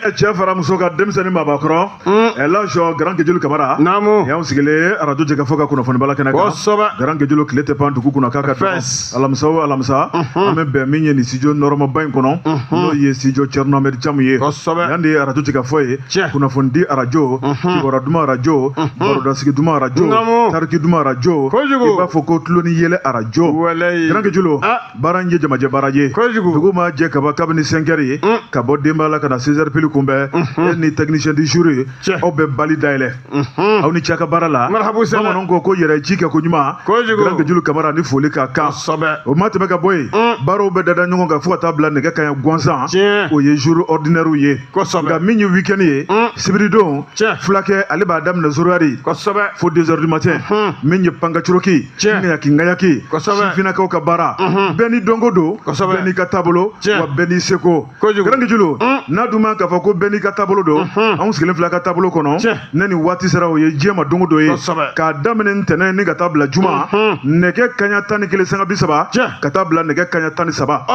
Cɛ fara muso kan, denmisɛnnin, maabakɔrɔ, Elhadj Grand Guédiolo Kamara. Naamu. Y'anw sigilen arajo Jɛkafɔ ka kunnafonibala kɛnɛ kan. Grand Guédiolo, tile tɛ pan dugu kunna k'a ka dɔgɔ. Fɛs. Alamisa o alamisa, an bɛ bɛn min ye nin studio nɔrɔmaba in kɔnɔ, n'o ye studio Thierno Ahmed Thiam ye. Yan de ye arajo Jɛkafɔ ye. Kunnafonidi arajo, kibaruya duman arajo, barodasigi duman arajo, tariki duman arajo. I b'a fɔ ko tulo ni yɛlɛ arajo. Walayi. Grand Guédiolo, baara in ye jamajɛ baara ye. Dugu ma jɛ kaba kabini 5 heures ye ka bɔ denbaya la ka na 16 heures pile kunbɛn, e ni technicien du jour ye, aw bɛ bali dayɛlɛ, aw ni ce ka baara la. Marhabu sɛnɛ. Bamananw ko yɛrɛ ji kɛ ko ɲuman. Grand Guédiolo Kamara ni foli ka kan. O ma tɛmɛ ka bɔ yen, baaraw bɛ dada ɲɔgɔn kan fo ka taa bila nɛgɛ kanɲɛ gansan. O ye jour ordinaire ye. Nka min ye week-end ye, sibiridon, fulakɛ ale b'a daminɛ 0 heure fo 2 heures du matin. Min ye pankacuroki, ŋayaki ŋayaki, sifinnakaw ka baara, bɛɛ ni dɔnko don, bɛɛ n'i ka taabolo, wa bɛɛ n'i seko. Grand Guédiolo, n'a dun ma k'a fɔ ko bɛɛ n'i ka taabolo don, anw sigilen filɛ ka taabolo kɔnɔ. Ne ni waati sera, o ye diɲɛ ma don o don ye, k'a daminɛ ntɛnɛn ni ka taa bila juma, nɛgɛ kanɲɛ 11 sanga 30 ka taa bila nɛgɛ kanɲɛ 13.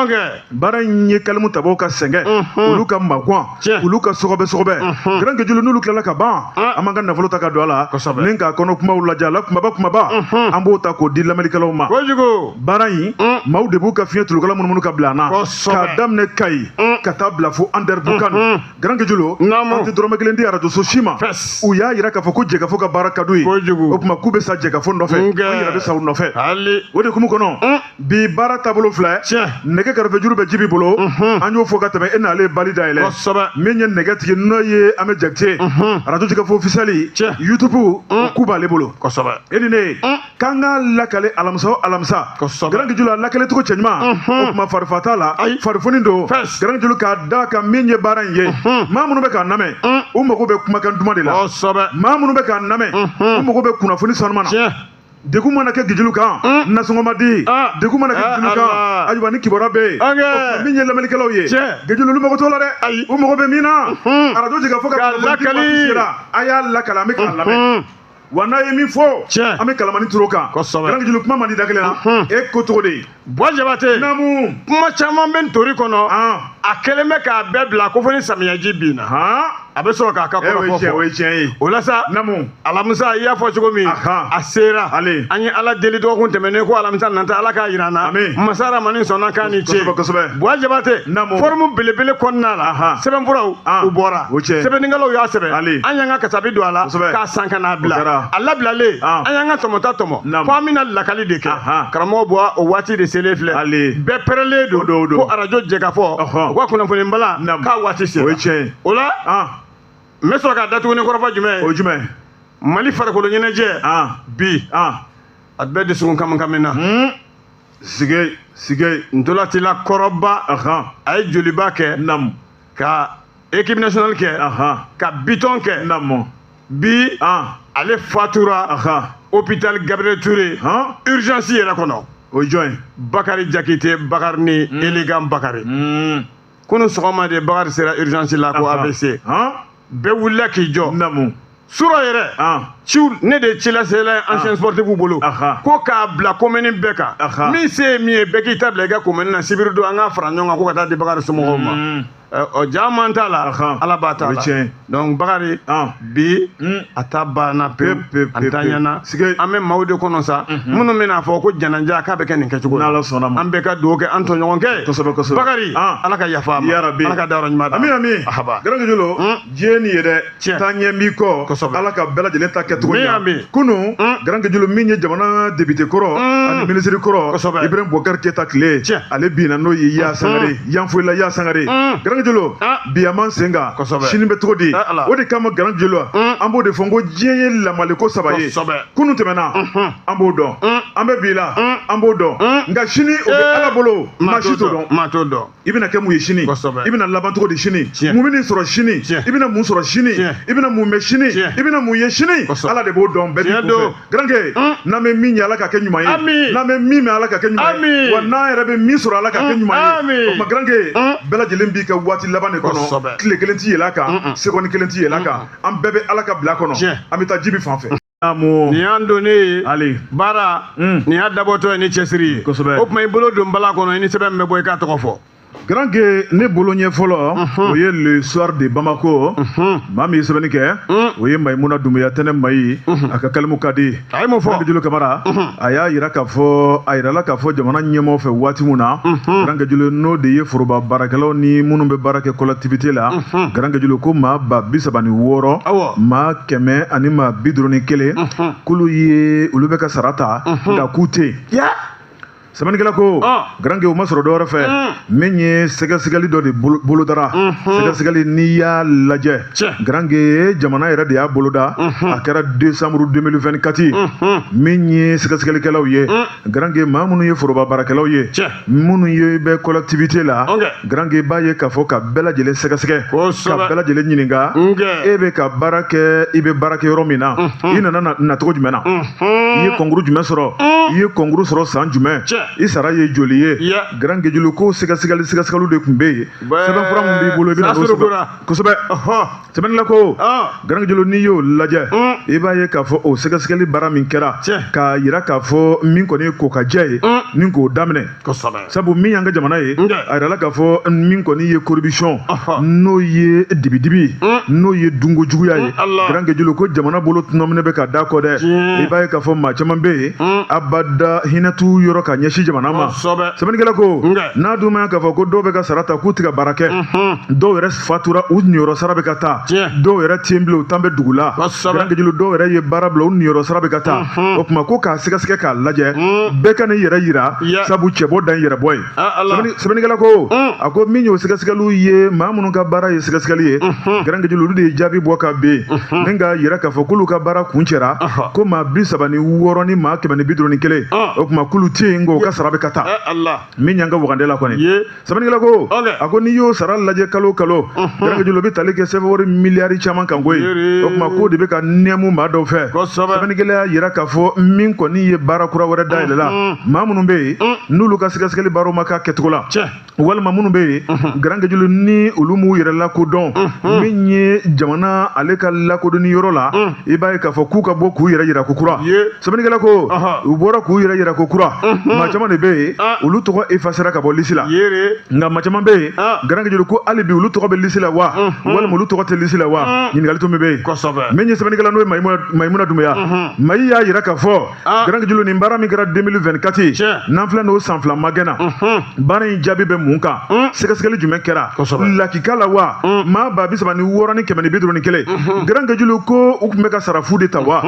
Baara in ye kalimu tabaw ka sɛgɛn, olu ka maguwan, olu ka sɔgɔbɛ sɔgɔbɛ. Grand Guédiolo, n'olu tilala ka ban, an b'an ka nafolo ta ka don a la ni k'a kɔnɔ kumaw lajɛ a la, kumaba kumaba, an b'o ta k'o di lamɛnnikɛlaw ma. Baara in, maaw de b'u ka fiɲɛ tulukala munumunu ka bila an na, k'a daminɛ Kayi ka taa bila fo Anderamboukane. Grand Guédiolo, an tɛ dɔrɔmɛ kelen di arajoso si ma. U y'a yira k'a fɔ ko Jɛkafɔ ka baara ka d'u ye. O tuma k'u bɛ sa Jɛkafɔ nɔfɛ, an yɛrɛ bɛ sa u nɔfɛ. O de hukumu kɔnɔ, bi baara taabolo filɛ. Nɛgɛ kɛrɛfɛjuru bɛ Jibi bolo, an y'o fɔ ka tɛmɛ, e n'ale ye bali dayɛlɛ. Min ye nɛgɛ tigi, n'o ye an bɛ Jakite, arajo Jɛkafɔ officiel, YouTube, o ku b'ale bolo. E ni ne k'an ka lakale alamisa o alamisa. Grand Guédiolo, a lakale cogo cɛɲuman, o tuma farifa t'a la, farifoni don. Grand Guédiolo, k'a da kan min ye baara in ye, maa minnu bɛ k'a lamɛn, u mago bɛ kumakan duman de la. Maa minnu bɛ k'a lamɛn, u mago bɛ kunnafoni sanuman na. Degun mana kɛ Guédiolo kan, nasɔngɔ ma di. Degun mana kɛ Guédiolo kan, ayiwa, ni kibaruya bɛ yen, min ye lamɛnnikɛlaw ye, Guédiolo, olu mago t'o la dɛ. U mago bɛ min na, arajo Jɛkafɔ ka kunnafoni waati sera, a y'a lakale, an bɛ k'a lamɛn, wa n'a ye min fɔ, an bɛ kalamani turu o kan. Grand Guédiolo, kuma man di da kelen na, e ko cogo di? Buwa Jabate. Naamu. Kuma caman bɛ ntori kɔnɔ, a kɛlen bɛ k'a bɛɛ bila ko fo ni samiyɛji binna, a bɛ sɔrɔ k'a ka kɔrɔfɔ fɔ. O ye tiɲɛ ye. O la sa, Naamu. Alamisa, i y'a fɔ cogo min, a sera. An ye Ala deli dɔgɔkun tɛmɛnen ko alamisa nata, Ala k'a jira an na. Masa Ramani sɔnna k'a ni ce. Buwa Jabate, forum belebele kɔnɔna la, sɛbɛnfuraw u bɔra, sɛbɛnnikɛlaw y'a sɛbɛn, an y'an ka kasabi don a la k'a san ka n'a bila, a labilalen, an y'an ka tɔmɔta tɔmɔ ko an bɛna lakali de kɛ. Karamɔgɔ Buwa, o waati de selen filɛ, bɛɛ pɛrɛlen don ko arajo Jɛkafɔ, u ka kunnafoni bala k'a waati sera. O ye tiɲɛ ye. O la, n bɛ sɔrɔ k'a datugu ni kɔrɔfɔ jumɛn ye? O ye jumɛn ye? Mali farikolo ɲɛnajɛ bi, a bɛɛ dusukun kamikami na. Sige sige. Ntolacila kɔrɔba, a ye joliba kɛ, ka équipe nationale kɛ, ka bitɔn kɛ. Bi, ale fatura hôpital Gabriel Touré, urgence yɛrɛ kɔnɔ. O ye jɔn ye? Bakari Jakite, Bakari ni Élégant Bakari. Kunun sɔgɔma de Bakari sera urgence la ko AVC. Bɛɛ wulila k'i jɔ. Sura yɛrɛ, ciw ne de ye cilasela ye ancien sportif bolo, ko k'a bila commune bɛɛ kan, min se ye min ye, bɛɛ k'i ta bila i ka commune na, sibiri don an k'a fara ɲɔgɔn kan ko ka taa di Bakari somɔgɔw ma. Ɔ jaa t'a la, Ala b'a t'a la. Donc Bakari bi, a ta banna pewu, a ɲɛna. An bɛ maaw de kɔnɔ sa, minnu bɛna fɔ ko janaja k'a bɛ kɛ nin kɛcogo la. An bɛɛ ka dugawu kɛ an tɔɲɔgɔnkɛ. Bakari, Ala ka yafa a ma, Ala ka dayɔrɔ ɲuman d'a ma. Ami ami. Grand Guédiolo, diɲɛ nin ye dɛ, taa ɲɛ b'i kɔ, Ala ka bɛɛ lajɛlen ta kɛcogo ɲɛ. Kunun, Grand Guédiolo, min ye jamana député kɔrɔ ani ministre kɔrɔ, Ibrahim Boubacar Keita tile, ale binna, n'o ye Ya Sangare, Yanfoyila Ya Sangare. Grand Guédiolo, bi a man sen kan, sini bɛ cogo di? O de kama, Grand Guédiolo, an b'o de fɔ n ko diɲɛ ye lamaliko saba ye. Kunun tɛmɛna, an b'o dɔn, an bɛ bi la, an b'o dɔn, nka sini o bɛ Ala bolo, maa si t'o dɔn. Maa t'o dɔn. I bɛna kɛ mun ye sini? I bɛna laban cogo di sini? Mun bɛ nin sɔrɔ sini? I bɛna mun sɔrɔ sini? I bɛna mun mɛn sini? I bɛna mun ye sini? Ala de b'o dɔn, bɛɛ b'i kun fɛ. Grand Gué, n'an bɛ min ye, Ala ka kɛ ɲuman ye. N'an bɛ min mɛn, Ala ka kɛ ɲuman ye. Wa n'an yɛrɛ bɛ min sɔrɔ, Ala ka kɛ ɲuman ye. O tuma, Grand Gué, bɛɛ lajɛlen b'i ka waati laban de kɔnɔ. Tile kelen t'i yɛlɛ a kan, seconde kelen t'i yɛlɛ a kan. An bɛɛ bɛ Ala ka bila kɔnɔ, an bɛ taa Jibi fan fɛ. Nin y'an donnen ye baara, nin y'a dabɔtɔ ye ni cɛsiri ye. O tuma, i bolo don bala kɔnɔ, i ni sɛbɛn bɛ bɔ, i k'a tɔgɔ fɔ. Grand Gué, ne bolo ɲɛ fɔlɔ, o ye Le Soir de Bamako. Maa min ye sɛbɛnni kɛ, o ye Mayimuna Dumbuya Tɛnɛ Mayi, a ka kalimu ka di. A ye mun fɔ? Grand Gué Kamara, a y'a yira k'a fɔ, a yirala k'a fɔ jamana ɲɛmɔgɔ fɛ waati mun na, Grand Gué, n'o de ye foroba baarakɛlaw ni minnu bɛ baara kɛ collectivité la, Grand Gué, ko maa 36,000, 151, k'olu ye olu bɛ ka sara ta, nka k'u tɛ yen. Sɛbɛnnikɛla ko, Grand Gué, o ma sɔrɔ dɔwɛrɛ fɛ, min ye sɛgɛsɛgɛli dɔ de bolodara. Sɛgɛsɛgɛli, n'i y'a lajɛ, Grand Gué, jamana yɛrɛ de y'a boloda, a kɛra décembre 2024. Min ye sɛgɛsɛgɛlikɛlaw ye, Grand Gué, maa minnu ye foroba baarakɛlaw ye, minnu ye bɛ collectivité la, Grand Gué, b'a ye k'a fɔ ka bɛɛ lajɛlen sɛgɛsɛgɛ, ka bɛɛ lajɛlen ɲininka, e bɛ ka baara kɛ, i bɛ baara kɛ yɔrɔ min na, i nana nacogo jumɛn na, i ye concours jumɛn sɔrɔ, i ye concours sɔrɔ san jumɛn, i sara ye joli ye. Grand Gué, ko sɛgɛsɛgɛliw de tun bɛ yen. Sɛbɛnfura min b'i bolo, i bɛ na n'o sɛbɛn kosɛbɛ. Sɛbɛnnikɛla ko, Grand Gué, n'i y'o lajɛ, i b'a ye k'a fɔ o sɛgɛsɛgɛli baara min kɛra, k'a yira k'a fɔ min kɔni ye ko ka jɛ ye, ni k'o daminɛ, sabu min y'an ka jamana ye, a yirala k'a fɔ min kɔni ye corruption, n'o ye dibidibi, n'o ye dunko juguya ye, Grand Gué, ko jamana bolo tɔnɔminɛ bɛ ka da kɔ dɛ. I b'a ye k'a fɔ maa caman bɛ yen, abada hinɛ t'u yɔrɔ ka ɲɛsin jamana ma. Sɛbɛnnikɛla ko, n'a dun ma k'a fɔ ko dɔw bɛ ka sara ta k'u tɛ ka baara kɛ, dɔw yɛrɛ fatura, u niyɔrɔ sara bɛ ka taa, dɔw yɛrɛ tiɲɛ bilen, u tan bɛ dugu la. Grand Gué, dɔw yɛrɛ ye baara bila, u niyɔrɔ sara bɛ ka taa. O tuma ko k'a sɛgɛsɛgɛ k'a lajɛ, bɛɛ ka n'i yɛrɛ yira, sabu cɛbɔ dan yɛrɛ bɔ ye. Sɛbɛnnikɛla ko, a ko min y'o sɛgɛsɛgɛliw ye, maa minnu ka baara ye sɛgɛsɛgɛli ye, Grand Gué, olu de ye jaabi bɔ ka ben ni k'a yira k'a fɔ k'olu ka baara kuncɛra, ko maa 36 ni maa 151, o tuma k'olu tɛ yen, nka u ka sara bɛ ka taa. Min y'an ka wagande la kɔni, sɛbɛnnikɛla ko, a ko n'i y'o sara lajɛ kalo o kalo, Grand Gué, o bɛ tali kɛ sɛbɛn wari miliyari caman kan koyi. O tuma k'o de bɛ ka nɛɛmu maa dɔw fɛ. Sɛbɛnnikɛla y'a yira k'a fɔ min kɔni ye baara kura wɛrɛ dayɛlɛ la, maa minnu bɛ yen n'olu ka sɛgɛsɛgɛli baaraw ma k'a kɛcogo la, walima minnu bɛ yen, Grand Gué, ni olu m'u yɛrɛ lakodɔn min ye jamana ale ka lakodɔnni yɔrɔ la, i b'a ye k'a fɔ k'u ka bɔ k'u yɛrɛ yira ko kura. Sɛbɛnnikɛla ko, u bɔra k'u yɛrɛ yira ko kura, maa caman de bɛ yen, olu tɔgɔ efasera ka bɔ lisi la, nka maa caman bɛ yen, Grand Gué, ko hali bi olu tɔgɔ bɛ lisi la wa, walima olu tɔgɔ tɛ lisi la wa, ɲininkali tun bɛ yen. Min ye sɛbɛnnikɛla n'o ye Mayimuna Dumbuya Mayi y'a yira k'a fɔ, Grand Gué, nin baara min kɛra 2024, n'an filɛ n'o san 2 magɛnna, baara in jaabi bɛ mun kan, sɛgɛsɛgɛli jumɛn kɛra lakika la wa, maa 36 ni 151, Grand Gué, ko u tun bɛ ka sara fu de ta wa,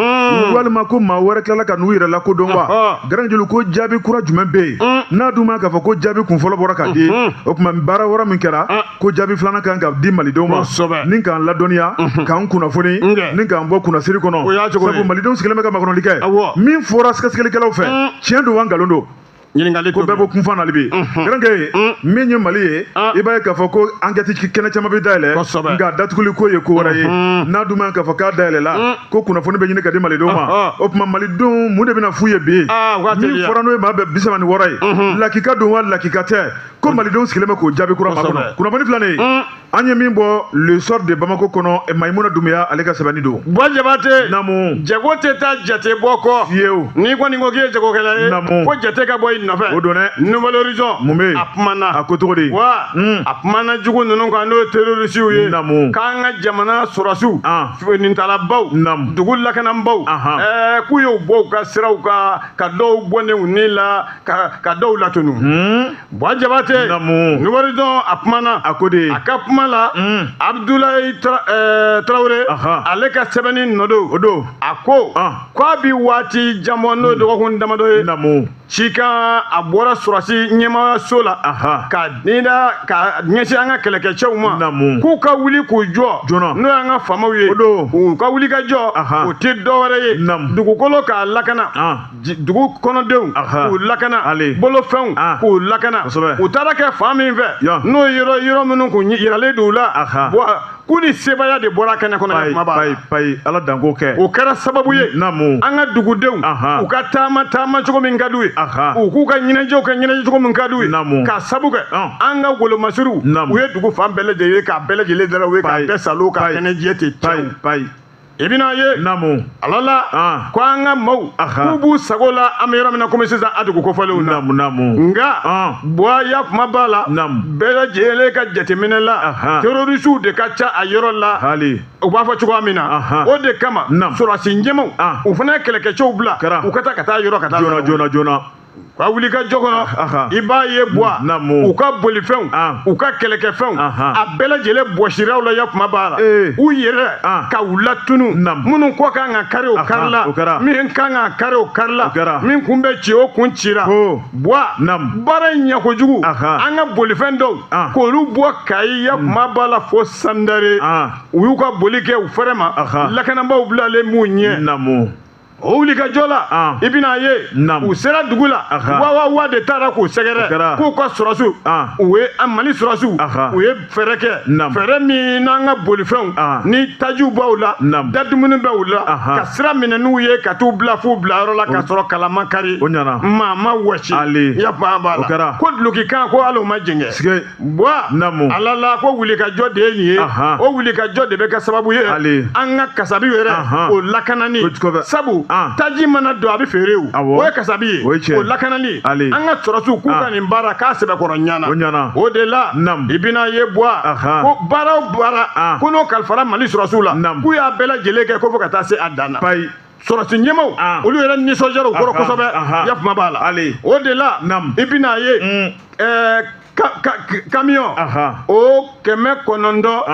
walima ko maa wɛrɛ tilala ka n'u yɛrɛ lakodɔn wa. Grand Gué, ko jaabi kura jumɛn bɛ yen, n'a dun ma k'a fɔ ko jaabi kun fɔlɔ bɔra ka di, o tuma baara wɛrɛ min kɛra, ko jaabi filanan kan ka di malidenw ma, ni k'an ladɔnniya, k'an kunnafoni, ni k'an bɔ kunnasiri kɔnɔ, sabu malidenw sigilen bɛ ka makɔnɔli kɛ. Min fɔra sɛgɛsɛgɛlikɛlaw fɛ, tiɲɛ don wa nkalon don? Ɲininkali ko bɛɛ bɔ kunfan na bi. Grand Gué, min ye Mali ye, i b'a ye k'a fɔ ko enquête kɛnɛ caman bɛ dayɛlɛ, nka datuguli ko ye ko wɛrɛ ye. N'a dun ma k'a fɔ k'a dayɛlɛla, ko kunnafoni bɛ ɲini ka di malidenw ma, o tuma malidenw mun de bɛna f'u ye bi? Min fɔra n'o ye maa bɛɛ 36 ye, lakika don wa lakika tɛ, ko malidenw sigilen bɛ k'o jaabi kura makɔnɔ. Kunnafoni filɛ nin ye, an ye min bɔ Le Soir de Bamako kɔnɔ, Mayimuna Dumbuya ale ka sɛbɛnni don. Buwa Jabate. Naamu. Jago tɛ taa jate bɔ kɔ. Fiyewu. N'i kɔni ko k'i ye jagokɛla ye. Naamu. Ko jate ka bɔ i nɔfɛ. O don dɛ. Nouvel Horizon. Mun bɛ yen? A kumana. A ko cogo di? Wa. A kumana jugu ninnu kan, n'o ye terrorisiw ye. Naamu. K'an ka jamana sɔrɔsiw. Nintalabaw. Naamu. Dugu lakananbaw. K'u y'u bɔ u ka siraw kan, ka dɔw bɔnɛ u ni la, ka dɔw latunu. Buwa Jabate. Naamu. Nouvel Horizon a kumana. A ko de. A ka kuma la, Abdoulaye Traoré, ale ka sɛbɛnni nɔ don. O don. A ko k'a bi waati jan bɔ, n'o ye dɔgɔkun damadɔ ye. Naamu. Cikan a bɔra sɔrɔsi ɲɛmaayaso la, ka da ka ɲɛsin an ka kɛlɛkɛcɛw ma. Naamu. K'u ka wuli k'u jɔ. Joona. N'o y'an ka faamaw ye. O don. U ka wuli ka jɔ. O tɛ dɔwɛrɛ ye. Naamu. Dugukolo k'a lakana. Dugu kɔnɔdenw k'u lakana, bolofɛnw k'u lakana. U taara kɛ fan min fɛ, n'o ye yɔrɔ minnu kun yiralen don u la, k'u ni sebaaya de bɔra kɛnɛ kɔnɔ. Kuma b'a la. Payi, ala danko kɛ. O kɛra sababu ye. Naamu. An ka dugudenw, u ka taama cogo min ka d'u ye. U k'u ka ɲɛnajɛw kɛ ɲɛnajɛ cogo min ka d'u ye. Naamu. K'a sabu kɛ an ka golomasiriw, u ye dugu fan bɛɛ lajɛlen k'a bɛɛ lajɛlen dara u ye, k'a bɛɛ salo, k'a kɛnɛjɛ ten. Payi payi. I bɛna ye Naamu. Ala la ko an ka maaw k'u b'u sago la, an bɛ yɔrɔ min na komi sisan, a dugu kofɔlenw na. Naamu, naamu. Nka Buwa, ya kuma b'a la. Bɛɛ lajɛlen ka jateminɛ la, terroristew de ka ca a yɔrɔ la. Hali. U b'a fɔ cogoya min na, o de kama sɔrɔdasi ɲɛmaaw, u fana ye kɛlɛkɛcɛw bila u ka taa ka taa yɔrɔ ka taa Joona, joona, joona. Ka wuli ka jɔ kɔnɔ, i b'a ye Buwa, u ka bolifɛnw, u ka kɛlɛkɛfɛnw, a bɛɛ lajɛlen bɔsiraw la, ya kuma b'a la. U yɛrɛ ka u latunu, minnu kɔ kan ka kari, o karila, min kan ka kari, o karila, min kun bɛ ci, o kun cira. Buwa, baara in ɲɛ kojugu, an ka bolifɛn dɔw k'olu bɔ Kayi, ya kuma b'a la, fo Sandare. U y'u ka boli kɛ u fɛrɛ ma, lakanabaaw bilalen b'u ɲɛ. O wuli ka jɔ la, i bɛna ye u sera dugu la, wa wa de taara k'u sɛgɛrɛ, k'u ka sɔrɔsiw, u ye Mali sɔrɔsiw, u ye fɛɛrɛ kɛ, fɛɛrɛ min n'an ka bolifɛnw ni tajiw b'aw la, dadumuni b'aw la, ka sira minɛ n'u ye ka t'u bila f'u bilayɔrɔ la, ka sɔrɔ kala ma kari, maa ma wɔsi, ya kuma b'a la. Ko dulokikan ko hali o ma jɛngɛ. Buwa, Ala la ko wulikajɔ de ye nin ye. O wulikajɔ de bɛ kɛ sababu ye an ka kasabi yɛrɛ o lakanani, sabu taji mana don, a bɛ feere, o o ye kasabi ye, o lakanani. An ka sɔrɔsiw k'u ka nin baara k'a sɛbɛkɔrɔ ɲana. O de la i bɛna ye Buwa, ko baara o baara ko n'o kalifara Mali sɔrɔsiw la, k'u y'a bɛɛ lajɛlen kɛ ko fo ka taa se a dan na. Sɔrɔsi ɲɛmaaw, olu yɛrɛ nisɔndiyara u kɔrɔ kosɛbɛ, ya kuma b'a la. O de la i bɛna ye camion o 900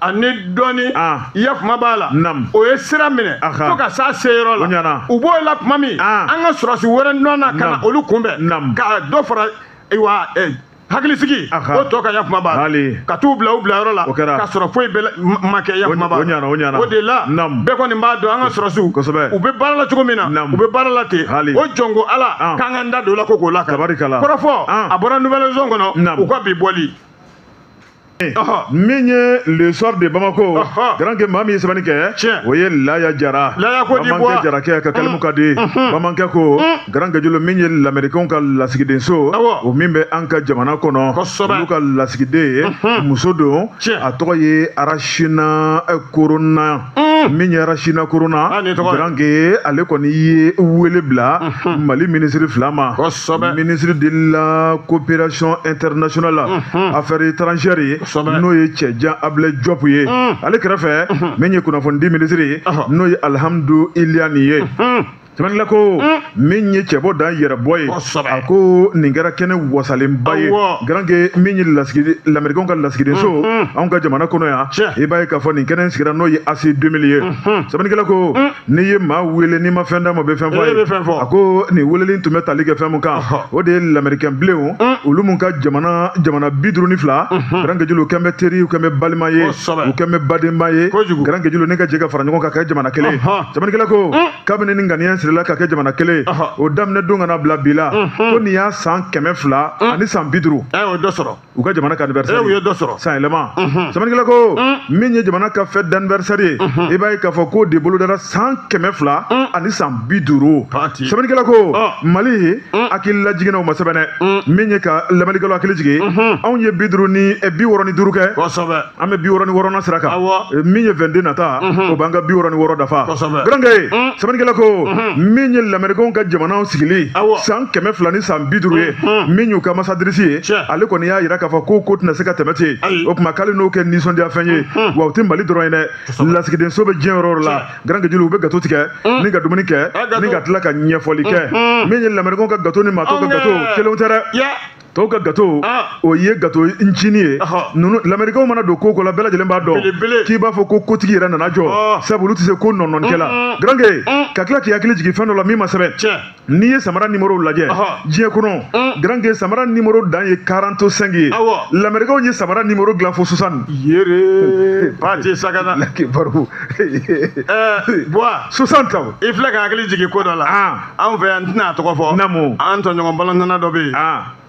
ani dɔɔni, ya kuma b'a la, o ye sira minɛ fo ka s'a seyɔrɔ la. U b'o la tuma min, an ka sɔrɔsi wɛrɛ nɔ na ka na olu kunbɛn, ka dɔ fara ayiwa hakilisigi o tɔ ka, ya kuma b'a la, ka t'u bila u bilayɔrɔ la, ka sɔrɔ foyi bɛɛ ma kɛ, ya kuma b'a la. O de la bɛɛ kɔni b'a dɔn an ka sɔrɔsiw, u bɛ baara la cogo min na, u bɛ baara la ten. O jɔn ko Ala k'an k'an da don o la ko k'o la kɔrɔfɔ a bɔra Nouvelle Horizon kɔnɔ, u ka bi bɔli. Min ye Le Soir de Bamako, grand que maa min ye sɛbɛnni kɛ, o ye Laya Jara. Laya ko di? Bamankɛ Jarakɛ ka kalimu ka di. Bamankɛ ko, grand que jolo min ye lamɛrikɛnw ka lasigidenso, o min bɛ an ka jamana kɔnɔ, olu ka lasigiden ye muso don, a tɔgɔ ye Arachina Corona. Min ye Arachina Corona, grand que ale kɔni ye wele bila Mali ministre fila ma, ministre de la Coopération internationale, affaires étrangères ye, n'o ye Cɛjan Ablaye Diop ye. Ale kɛrɛfɛ, min ye kunnafonidi minisiri ye, n'o ye Alihamudu Iliyani ye. Sɛbɛnnikɛla ko, min ye cɛbɔ dan yɛrɛbɔ ye, a ko nin kɛra kɛnɛ wasalenba ye. Grand que min ye lasigi lamɛrikɛnw ka lasigidenso anw ka jamana kɔnɔ yan, i b'a ye k'a fɔ nin kɛnɛ in sigira, n'o ye AC 2000 ye. Sɛbɛnnikɛla ko, n'i ye maa wele, n'i ma fɛn d'a ma, o bɛ fɛn fɔ a ye. A ko nin weleli tun bɛ tali kɛ fɛn mun kan, o de ye lamɛrikɛn bilenw, olu mun ka jamana 52, grand que jolo, u kɛn bɛ teri, u kɛn bɛ balima ye, u kɛn bɛ badenma ye, grand que jolo ne ka jɛ ka fara ɲɔgɔn kan ka kɛ jamana kelen. Sɛbɛnnikɛla ko, kabini ni ŋaniya sirila ka kɛ jamana kelen, o daminɛ don ka na bila bi la, ko nin y'a san 250. O dɔ sɔrɔ. U ka jamana ka anniversaire. U ye dɔ sɔrɔ. San yɛlɛma. Sɛbɛnnikɛla ko, min ye jamana ka fête d'anniversaire ye, i b'a ye k'a fɔ k'o de bolodara san 250. Sɛbɛnnikɛla ko, Mali hakili jiginna, o ma sɛbɛn dɛ. Min ye ka lamɛnnikɛlaw hakili jigin, anw ye 50 ni 65 kɛ. An bɛ 66nan sira kan. Min ye 22 nata, o b'an ka 66 dafa. Grand que sɛbɛnnikɛla ko, min ye lamɛrikɛnw ka jamanaw sigili san 250 ye, min y'u ka ambassadrice ye, ale kɔni y'a yira k'a fɔ ko tɛna se ka tɛmɛ ten. O tuma k'ale n'o kɛ nisɔndiya fɛn ye. Wa o tɛ Mali dɔrɔn ye dɛ, lasigidenso bɛ diɲɛ yɔrɔ o yɔrɔ la, grand que joli, u bɛ gâteau tigɛ ni ka dumuni kɛ ni ka tila ka ɲɛfɔli kɛ. Min ye lamɛrikɛnw ka gâteau ni maa tɔw ka gâteau kelenw tɛ dɛ. Tɔw ka gâteau, o ye gâteau ncinin ye. Ninnu lamɛrikɛnw mana don ko ko la, bɛɛ lajɛlen b'a dɔn k'i b'a fɔ ko kotigi yɛrɛ nana jɔ, sabu olu tɛ se ko nɔnɔnikɛla. Grand que ka tila k'i hakili jigin fɛn dɔ la min ma sɛbɛn, n'i ye samara numéro lajɛ diɲɛ kɔnɔ, grand que samara numéro dan ye 45 ye, lamɛrikɛnw ye samara numéro dilan fo 60. Yere Pati Sagana. Kibaru. Buwa. 60. I filɛ ka hakili jigin ko dɔ la. Anw fɛ yan, n tɛna a tɔgɔ fɔ. An tɔɲɔgɔn balɔntana dɔ bɛ yen.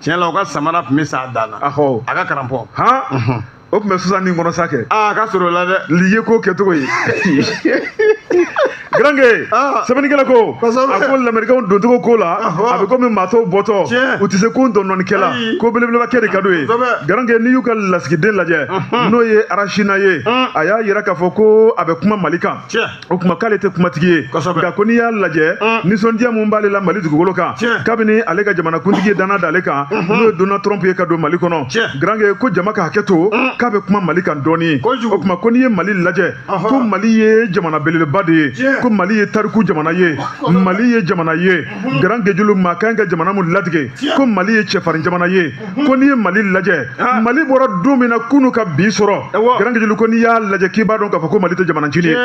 Tiɲɛ la, u ka samara tun bɛ sa a dan na. A ka karamɔgɔ. Han, o tun bɛ 60 kɔnɔ sa kɛ. Aa, a ka sɔrɔ o la dɛ. Li ye ko kɛcogo ye. Garange, sɛbɛnnikɛla ko a ko lamɛrikaw doncogo ko la, a bɛ komi maa tɔw bɔtɔ, u tɛ se ko dɔndɔnnikɛ la, ko belebeleba kɛ de ka d'u ye. Garange, n'i y'u ka lasigiden lajɛ, n'o ye Arasina ye, a y'a yira k'a fɔ ko a bɛ kuma Mali kan. O tuma k'ale tɛ kumatigi ye, nka ko n'i y'a lajɛ, nisɔndiya mun b'ale la Mali dugukolo kan, kabini ale ka jamanakuntigi ye danna d'ale kan, n'o ye Donald Trump ye ka don Mali kɔnɔ. Garange, ko jama ka hakɛ to, k'a bɛ kuma Mali kan dɔɔni. O tuma ko n'i ye Mali lajɛ, ko Mali ye jamana belebeleba de ye, ko Mali ye tariku jamana ye, Mali ye jamana ye, Garange julu, maa kan ka jamana mun latigɛ, ko Mali ye cɛfarin jamana ye. Ko n'i ye Mali lajɛ, Mali bɔra don min na kunu ka bi sɔrɔ, Garange julu, ko n'i y'a lajɛ, k'i b'a dɔn k'a fɔ ko Mali tɛ jamana ncinin ye.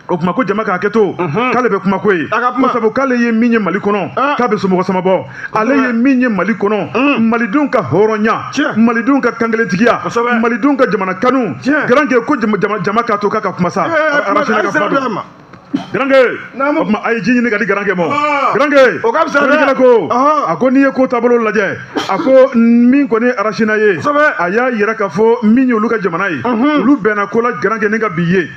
O tuma ko jama ka hakɛ to, k'ale bɛ kuma ko ye, ko sabu k'ale ye min ye Mali kɔnɔ, k'a bɛ somɔgɔ sama bɔ. Ale ye min ye Mali kɔnɔ, malidenw ka hɔrɔnya, malidenw ka kankelentigiya, malidenw ka jamana kanu. Garange, ko jama k'a to k'a ka kuma sa. Arasina ka kuma don. Garange, o tuma a ye ji ɲini ka di Garange ma. Garange, sɛbɛnnikɛla ko a ko n'i ye ko taabolo lajɛ, a ko min kɔni ye Arasina ye, a y'a yira k'a fɔ min ye olu ka jamana ye, olu bɛnna ko la, Garange, ni ka bi ye.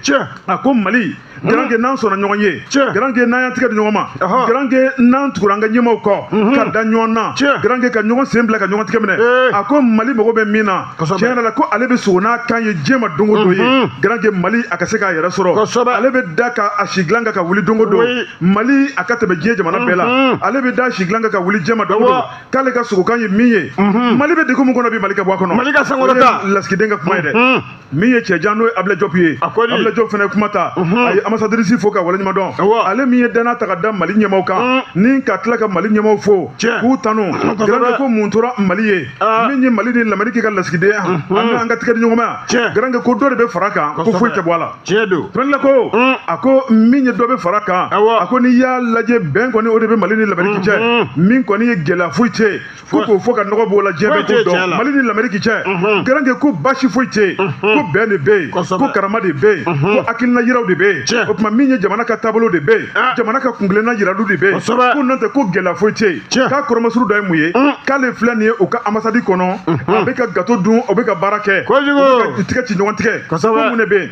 A ko Mali, Garange, n'an sɔnna ɲɔgɔn ye, Garange, n'an y'an tigɛ di ɲɔgɔn ma, Garange, n'an tugura an ka ɲɛmaaw kɔ ka da ɲɔgɔn na, Garange, ka ɲɔgɔn sen bila ka ɲɔgɔn tigɛ minɛ, a ko Mali mago bɛ min na, tiɲɛ yɛrɛ la, ko ale bɛ sogo n'a kan ye diɲɛ ma don o don ye, Garange, Mali a ka se k'a yɛrɛ sɔrɔ. Ale bɛ da ka a si dilan kan ka wuli don o don, Mali a ka tɛmɛ diɲɛ jamana bɛɛ la. Ale bɛ da si dilan kan ka wuli diɲɛ ma don o don, k'ale ka sogokan ye min ye, Mali bɛ degun min kɔnɔ bi, Mali ka bɔ a kɔnɔ. Mali ka sankɔrɔta. Lasigiden ka kuma ye dɛ. Min ye cɛjan, n'o ye Ablaye Diop ye, Ablaye Diop fana ye kuma ta, a ye ambassadrice fo ka waleɲuman dɔn, ale min ye danaya ta ka da Mali ɲɛmaaw kan, ni ka tila ka Mali ɲɛmaaw fo k'u tanu. Garange, ko mun tora Mali ye, min ye Mali ni Lamɛriki ka lasigidenya ani an ka tigɛ di ɲɔgɔnma, Garange, ko dɔ de bɛ fara kan, ko foyi tɛ bɔ a la. Sɛbɛnnikɛla ko a ko min ye dɔ bɛ fara kan, a ko n'i y'a lajɛ, bɛn kɔni o de bɛ Mali ni Lamɛriki cɛ, min kɔni ye gɛlɛya foyi tɛ yen, ko k'o fɔ ka nɔgɔ b'o la, diɲɛ bɛɛ k'o dɔn, Mali ni Lamɛriki cɛ, Garange, ko baasi foyi tɛ yen, ko bɛn de bɛ yen, ko karama de bɛ yen, ko hakilina yiraw de bɛ yen. O tuma min ye jamana ka taabolo de bɛ yen, jamana ka kunkilenna yiraliw de bɛ yen, ko n'o tɛ ko gɛlɛya foyi tɛ yen. K'a kɔrɔmasuru dɔ ye mun ye? K'ale filɛ nin ye u ka ambassade kɔnɔ, a bɛ ka gâteau dun, o bɛ ka baara kɛ, u bɛ ka tigɛ ci ɲɔgɔn tigɛ, ko mun de bɛ yen?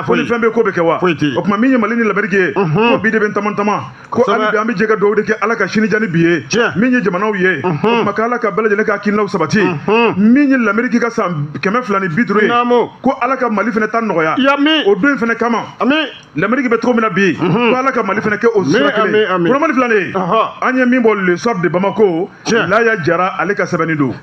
Ko ni fɛn bɛ ko bɛ kɛ wa? O tuma min ye Mali ni Lamɛriki ye, ko bi de bɛ taman taman, ko hali bi an bɛ jɛ ka dugawu de kɛ Ala ka sini diya ni bi ye, min ye jamanaw ye. O tuma k'Ala ka bɛɛ lajɛlen ka hakilinaw sabati. Min ye Lamɛriki ka san 250 ye, ko Ala ka Mali fana ta nɔgɔya o don in fana kama. Lamɛriki bɛ cogo min na bi, ko Ala ka Mali fana kɛ o sira kelen. Kɔrɔmani filɛ nin ye, an ye min bɔ Le Soir de Bamako, Laya Jara ale ka sɛbɛnni don.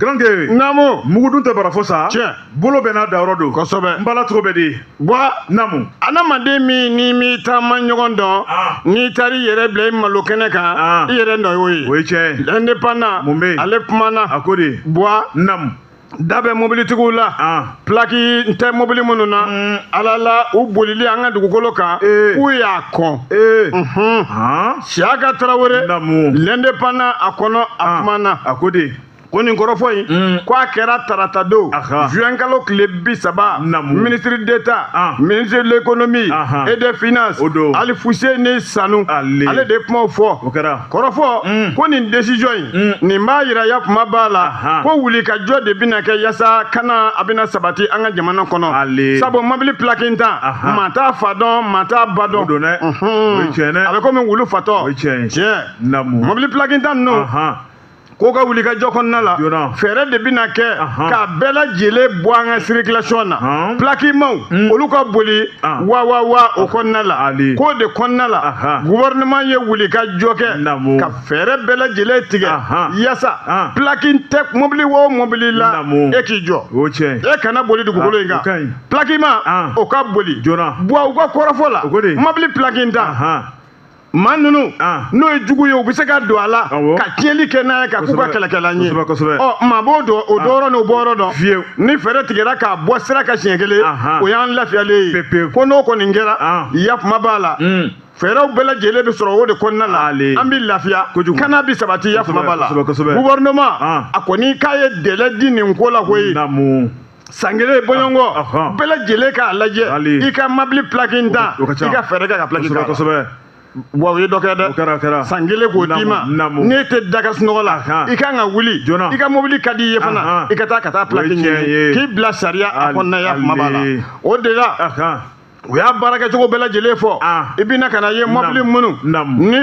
Garange, naamu, mugudun tɛ bara fɔ sa, bolo bɛɛ n'a dayɔrɔ don. Kosɛbɛ. N bala cogo bɛ di? Bɔ. Naamu. Adamaden min n'i m'i taama ɲɔgɔn dɔn, n'i taara i yɛrɛ bila i malo kɛnɛ kan, i yɛrɛ nɔ y'o ye. O ye tiɲɛ ye. L'Indépendant. Mun bɛ yen? Ale kumana. A ko di? Bɔ. Naamu. Da bɛ mobilitigiw la, plaque tɛ mobili minnu na, Ala la u bolili an ka dugukolo kan, k'u y'a kɔn. Siyaka Tarawele. Naamu. L'Indépendant a kɔnɔ, a kumana. A ko di? Ko nin kɔrɔfɔ in, ko a kɛra tarata don, juin kalo tile 30, ministre d'État, ministre de l'Économie et des Finances, Alifuseni Sanu, ale de ye kumaw fɔ. Kɔrɔfɔ ko nin décision in, nin b'a yira ya kuma b'a la, ko wulikajɔ de bɛna kɛ yasa kana a bɛna sabati an ka jamana kɔnɔ. Sabu mobili plaque tan, maa t'a fa dɔn, maa t'a ba dɔn. A bɛ komi wulu fatɔ. Tiɲɛ. Mobili plaque tan ninnu, ko ka wuli ka jɔ kɔnɔna la, fɛɛrɛ de bɛna kɛ k'a bɛɛ lajɛlen bɔ an ka circulation na. Plaque maw, olu ka boli wa wa wa o kɔnɔna la, k'o de kɔnɔna la, gouvernement ye wuli ka jɔ kɛ ka fɛɛrɛ bɛɛ lajɛlen tigɛ yasa plaque tɛ mobili o mobili la, e k'i jɔ, e kana boli dugukolo in kan. Plaque ma, o ka boli. Buwa, u ka kɔrɔfɔ la, mobili plaque tan, maa ninnu n'o ye jugu ye, u bɛ se ka don a la ka tiɲɛli kɛ n'a ye, ka k'u ka kɛlɛkɛlan ye. Ɔ, maa b'o dɔn, o dɔyɔrɔ n'o bɔyɔrɔ dɔn. Ni fɛɛrɛ tigɛra k'a bɔ sira kan siɲɛ kelen, o y'an lafiyalen ye. Ko n'o kɔni kɛra, ya kuma b'a la, fɛɛrɛw bɛɛ lajɛlen bɛ sɔrɔ o de kɔnɔna la, an bɛ lafiya, kana bɛ sabati, ya kuma b'a la. Gouvernement a kɔni k'a ye délai di nin ko la koyi. San kelen bɔɲɔgɔnkɔ, bɛɛ lajɛlen k'a lajɛ, i ka mobili plaque in ta, i ka fɛɛrɛ kɛ ka plaque ta. Wa u ye dɔ kɛ dɛ, san kelen k'o d'i ma, n'e tɛ da ka sunɔgɔ la, i kan ka wuli, i ka mobili ka di i ye fana, i ka taa plaque ɲini k'i bila sariya a kɔnɔna, ya kuma b'a la. O de la, U y'a baarakɛcogo bɛɛ lajɛlen fɔ. I bɛna ka na ye mɔbili minnu ni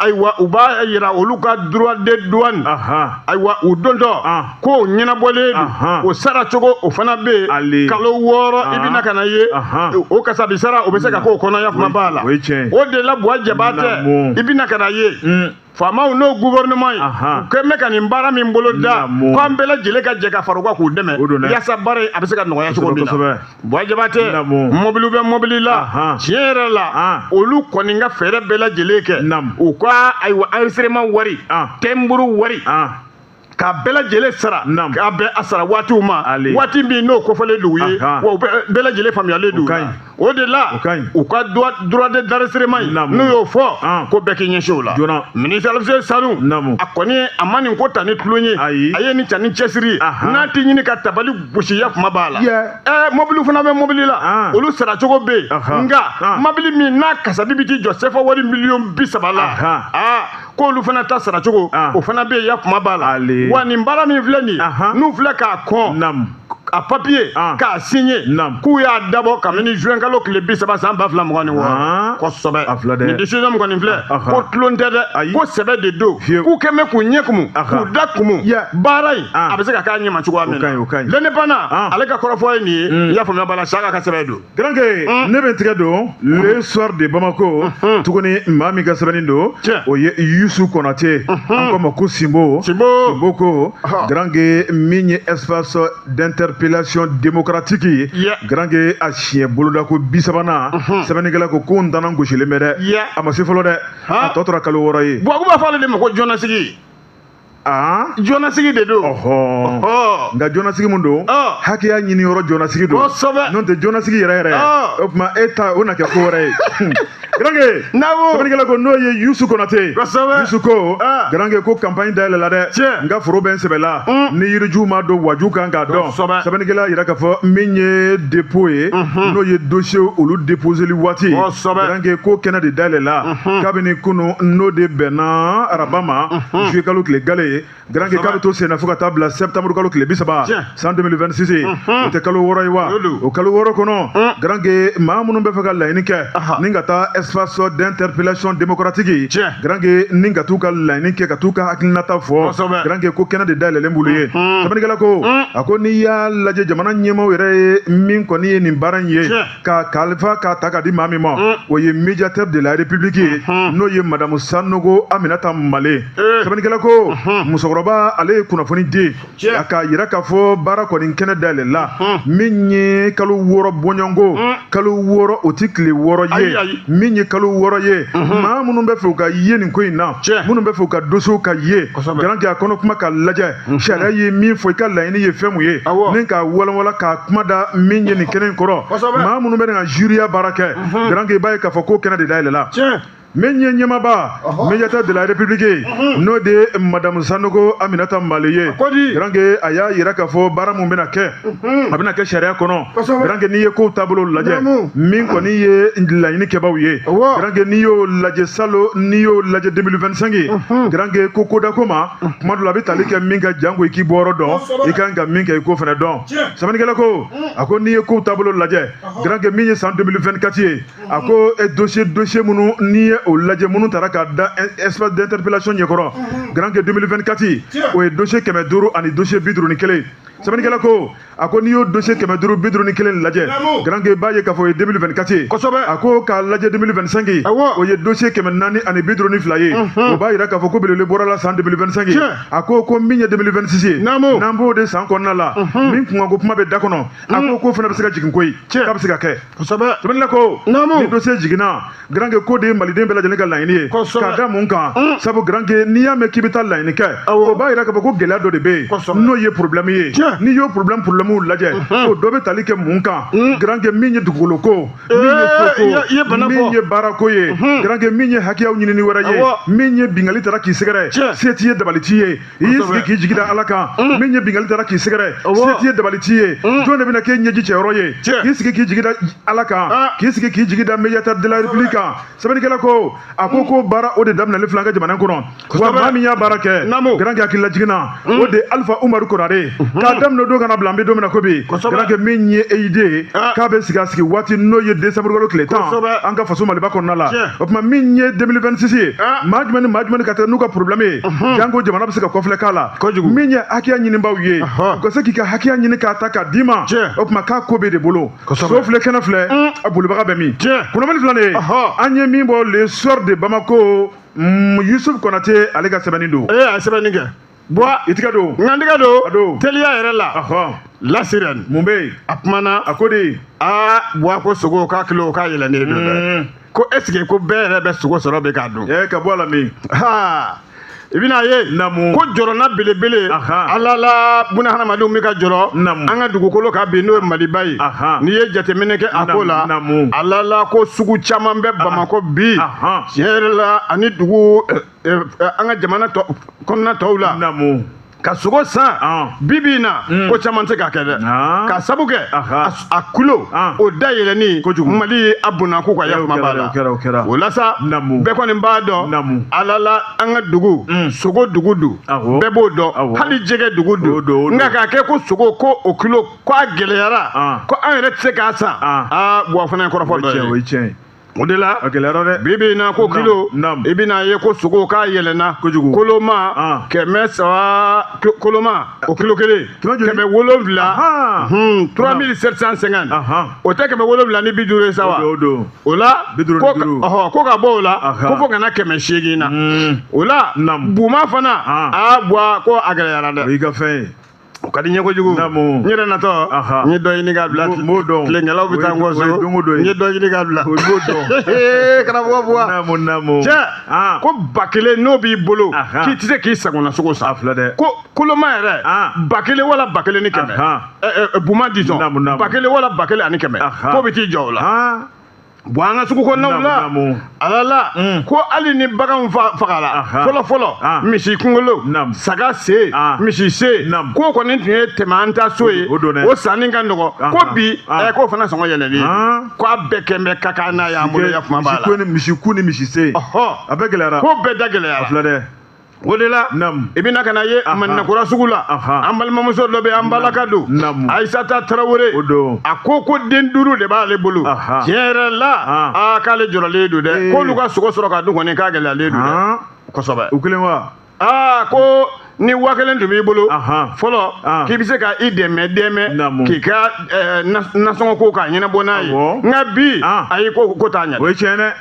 ayiwa u b'a yira olu ka droit de douane, ayiwa u dontɔ k'o ɲɛnabɔlen don, o sara cogo o fana bɛ yen kalo 6. I bɛna ka na ye o kasabi sara, o bɛ se ka k'o kɔnɔ, ya kuma b'a la. O de la, Buwa Jabatɛ, i bɛna ka na ye faamaw n'o gouvernement ye, u kɛn bɛ ka nin baara min bolo da, ko an bɛɛ lajɛlen ka jɛ ka fara u kan k'u dɛmɛ yaasa baara in a bɛ se ka nɔgɔya cogo min na. Buwa Jabatɛ, mɔbiliw bɛ mɔbili la, tiɲɛ yɛrɛ la, olu kɔni ka fɛɛrɛ bɛɛ lajɛlen kɛ u ka ayiwa enregistrement wari, timbre wari, k'a bɛɛ lajɛlen sara, k'a bɛn a sara waatiw ma, waati min n'o kofɔlen don u ye, wa u bɛɛ lajɛlen faamuyalen don. O de la, u ka droit d'enregistrement in, n'u y'o fɔ ko bɛɛ k'i ɲɛsin o la. Ministre Alfuseni Sanu, a kɔni a ma nin ko ta ni tulon ye, a ye nin ta ni cɛsiri ye, n'a tɛ ɲini ka tabali gosi, ya kuma b'a la. Ɛɛ, mɔbiliw fana bɛ mɔbili la, olu saracogo bɛ yen, nka mɔbili min n'a kasabi bɛ t'i jɔ sefa wari miliyɔn 30 la, aa, k'olu fana ta saracogo o fana bɛ yen, ya kuma b'a la. Wa nin baara min filɛ nin ye, n'u filɛ k'a kɔn a papier k'a signé, k'u y'a dabɔ kabini juin kalo tile 30 san 2026. Kosɛbɛ, nin décision min kɔni filɛ, ko tulon tɛ dɛ, ko sɛbɛ de don, k'u kɛn bɛ k'u ɲɛ kumu, k'u da kumu, baara in a bɛ se ka k'a ɲɛma cogoya min na. L'Indépendant, ale ka kɔrɔfɔ ye nin ye, i y'a faamuya b'a la, Saka ka sɛbɛn don. Garanke, ne bɛ n tigɛ don Le Soir de Bamako tuguni. Maa min ka sɛbɛnni don, o ye Yusu Konate, an ko ma ko Simbo. Simbo ko, Garanke, min ye espace d'interpellation démocratique ye, Garanke, a siɲɛ bolodako 30nan, sɛbɛnnikɛla ko ko n danna gosilen bɛ dɛ, a ma se fɔlɔ dɛ, a tɔ tora kalo 6 ye. Buwa b'a fɔ ale de ma ko jɔnasigi. Jɔnasigi de don. Nka jɔnasigi mun don? Hakɛya ɲini yɔrɔ jɔnasigi don. N'o tɛ jɔnasigi yɛrɛ yɛrɛ, o tuma e ta o na kɛ ko wɛrɛ ye. Garanke, sɛbɛnnikɛla ko n'o ye Yusu Konate. Yusu ko, Garanke, ko campagne dayɛlɛla dɛ, n ka foro bɛ n sɛbɛ la, ni yiriju ma don waju kan k'a dɔn. Sɛbɛnnikɛla yira k'a fɔ min ye dépôt ye, n'o ye dossier olu déposeli waati, Garanke, ko kɛnɛ de dayɛlɛla kabini kunu, n'o de bɛnna araba ma, juillet kalo tile gale ye. Garanke, k'a bɛ to sen na fo ka taa bila septembre kalo tile 30 san 2026 ye. O tɛ kalo 6 ye wa? O kalo 6 kɔnɔ, Garanke, maa minnu bɛ fɛ ka laɲini kɛ ni ka taa espace d'interpellation démocratique, Garanke, ni ka t'u ka laɲini kɛ, ka t'u ka hakilinata fɔ, Garanke, ko kɛnɛ de dayɛlɛlen b'olu ye. Sɛbɛnnikɛla ko, a ko n'i y'a lajɛ, jamana ɲɛmaaw yɛrɛ ye min kɔni ye nin baara in ye ka kalifa k'a ta k'a di maa min ma, o ye médiateur de la République ye, n'o ye madame Sanogo Aminata Male. Sɛbɛnnikɛla ko musokɔrɔba ale ye kunnafoni di a k'a yira k'a fɔ baara kɔni kɛnɛ dayɛlɛla min ye kalo 6 bɔɲɔgɔnko. Kalo 6, o ti tile 6 ye. Min ye kalo 6 ye, maa minnu bɛ fɛ u ka ye nin ko in na, minnu bɛ fɛ u ka dossier ka ye, Garanke, a kɔnɔ kuma ka lajɛ, sariya ye min fɔ, i ka laɲini ye fɛn mun ye, ni k'a walanwalan k'a kuma da min ye nin kɛnɛ in kɔrɔ, maa minnu bɛ ka juriya baara kɛ, Garanke, i b'a ye k'a fɔ ko kɛnɛ de dayɛlɛla. Min ye ɲɛmaaba médiateur de la République, n'o de ye madame Sanogo Aminata Male ye, Garanke, a y'a yira k'a fɔ baara mun bɛna kɛ, a bɛna kɛ sariya kɔnɔ. Garanke, n'i ye kow taabolo lajɛ, min kɔni ye laɲini kɛbaw ye, Garanke, n'i y'o lajɛ salo, n'i y'o lajɛ 2025, Garanke, ko kodako ma kuma dɔ la, a bɛ tali kɛ min ka janko i k'i bɔyɔrɔ dɔn, i kan ka min kɛ, i k'o fana dɔn. Sɛbɛnnikɛla ko, a ko n'i ye kow taabolo lajɛ, Garanke, min ye san 2024 ye, a ko dossier minnu n'i ye o lajɛ, minnu taara k'a da espace d'interpellation ɲɛkɔrɔ, Garanke, 2024, o ye dossier 500 ani dossier 51. Sɛbɛnnikɛla ko, a ko n'i y'o dossier 551 lajɛ, Garanke, i b'a ye k'a fɔ o ye 2024 ye. A ko k'a lajɛ 2025, o ye dossier 452 ye. O b'a yira k'a fɔ ko belebele bɔra la san 2025. A ko min ye 2026 ye, n'an b'o de san kɔnɔna la, min kunkanko kuma bɛ da kɔnɔ, a ko fana bɛ se ka jigin koyi, k'a bɛ se ka kɛ. Sɛbɛnnikɛla ko ni dossier jiginna, Garanke, ko de ye maliden bɛɛ lajɛlen ka laɲini ye. K'a da mun kan? Sabu, Garanke, n'i y'a mɛn k'i bɛ taa laɲini kɛ, o b'a yira k'a fɔ ko gɛlɛya dɔ de bɛ yen, n'o ye problème ye. N'i y'o problème lajɛ, o dɔ bɛ tali kɛ mun kan? Garanke, min ye dugukolo ko, min ye soko, min ye baarako ye, Garanke, min ye hakɛyaw ɲinini wɛrɛ ye, min ye bingali taara k'i sɛgɛrɛ, se t'i ye, dabali t'i ye, i y'i sigi k'i jigi da Ala kan. Min ye bingali taara k'i sɛgɛrɛ, se t'i ye, dabali t'i ye, jɔn de bɛna k'e ɲɛji cɛyɔrɔ ye? K'i sigi k'i jigi da Ala kan, k'i sigi k'i jigi da médiateur de la République kan. Sɛbɛnnikɛla ko, a ko baara o de daminɛlen filɛ an ka jamana kɔnɔ, wa maa min y'a baara kɛ, Garanke, hakili lajigin na, o de Alpha Umaru Konare k'a daminɛ don ka na bila an bɛ don min na ko bi Garankɛ min ye EID ye k'a bɛ sigi a sigi waati n'o ye décembre kalo tile 10 an ka faso Maliba kɔnɔna la o tuma min ye 2026 ye maa jumɛn ni maa jumɛn ka taa n'u ka problème ye janko jamana bɛ se ka kɔfilɛ k'a la min ye hakɛya ɲinibaaw ye u ka se k'i ka hakɛya ɲini k'a ta k'a d'i ma o tuma k'a ko b'e de bolo so filɛ kɛnɛ filɛ a bolibaga bɛ min kunnafoni filɛ nin ye an ye min bɔ Le Soir de Bamako Yusuf Konate ale ka sɛbɛnni don. Ee a ye sɛbɛnni kɛ. Buwa i tigɛ don. N ka n tigɛ don. A don. Teliya yɛrɛ la. La Sirène. Mun bɛ yen? A kumana. A ko de. Aa Buwa ko sogo k'a kilo k'a yɛlɛnnen don dɛ. Ko est ce que ko bɛɛ yɛrɛ bɛ sogo sɔrɔ bi k'a dun. Ee ka bɔ a la min. Haa i bɛna ye. Naamu. Ko jɔrɔna belebele. Ala la buna hadamadenw bɛ ka jɔrɔ. Naamu. An ka dugukolo kan bi n'o ye Maliba ye. N'i ye jateminɛ kɛ a ko la. Naamu. Ala la ko sugu caman bɛ Bamakɔ bi. Tiɲɛ yɛrɛ la ani dugu an ka jamana kɔnɔna tɔw la. Naamu. Ka sogo san bi bi in na ko caman tɛ k'a kɛ dɛ ka sabu kɛ a kilo o da yɛlɛnni Mali a bonna k'u ka yakuma b'a la o la sa bɛɛ kɔni b'a dɔn ala la an ka dugu sogo dugu don bɛɛ b'o dɔn hali jɛgɛ dugu don nka k'a kɛ ko sogo ko o kilo ko a gɛlɛyara ko an yɛrɛ tɛ se k'a san aa Buwa fana ye kɔrɔfɔ dɔ ye. O de la a gɛlɛyara dɛ bi bi in na ko kilo i bɛna ye ko sogo k'a yɛlɛnna kojugu koloma 300 koloma o kilo kelen 700 3750 o tɛ 750 ye sa wa o la ko ka bɔ o la ko fo ka na 800 na o la buma fana aa Buwa ko a gɛlɛyara dɛ o y'i ka fɛn ye o ka di n ye kojugu n yɛrɛ natɔ n ye dɔ ɲini k'a bila tilenkɛlaw bɛ taa n kɔ so n ye dɔ ɲini k'a bila karamɔgɔ Buwa cɛ ko 1000 n'o b'i bolo k'i tɛ se k'i sagona sogo san ko koloma yɛrɛ 1000 wala 1100 buma disons 1000 wala 1100 k'o bɛ t'i jɔ o la. Bon an ka sugu kɔnɔnaw la ala la ko hali ni baganw fagara fɔlɔ fɔlɔ misi kunkolo saga sen misi sen k'o kɔni tun ye tɛmɛ an ta so ye o sanni ka nɔgɔ ko bi k'o fana sɔngɔ yɛlɛlen k'a bɛɛ kɛn bɛ ka kan n'a y'an bolo ya kuma b'a la misi kun ni misi sen a bɛɛ gɛlɛyara ko bɛɛ da gɛlɛyara a filɛ dɛ. O de la i bɛna ka na ye Madinakura sugu la an balimamuso dɔ bɛ an balaka don Ayisata Tarawele a ko ko den 5 de b'ale bolo tiɲɛ yɛrɛ la aa k'ale jɔrɔlen don dɛ k'olu ka sogo sɔrɔ ka dun kɔni k'a gɛlɛyalen don dɛ kosɛbɛ. O kelen wa? Aa ko ni 1000 tun b'i bolo fɔlɔ k'i bɛ se ka i dɛmɛ k'i ka nasɔngɔ ko k'a ɲɛnabɔ n'a ye nka bi ayi ko t'a ɲɛ. O ye tiɲɛ dɛ.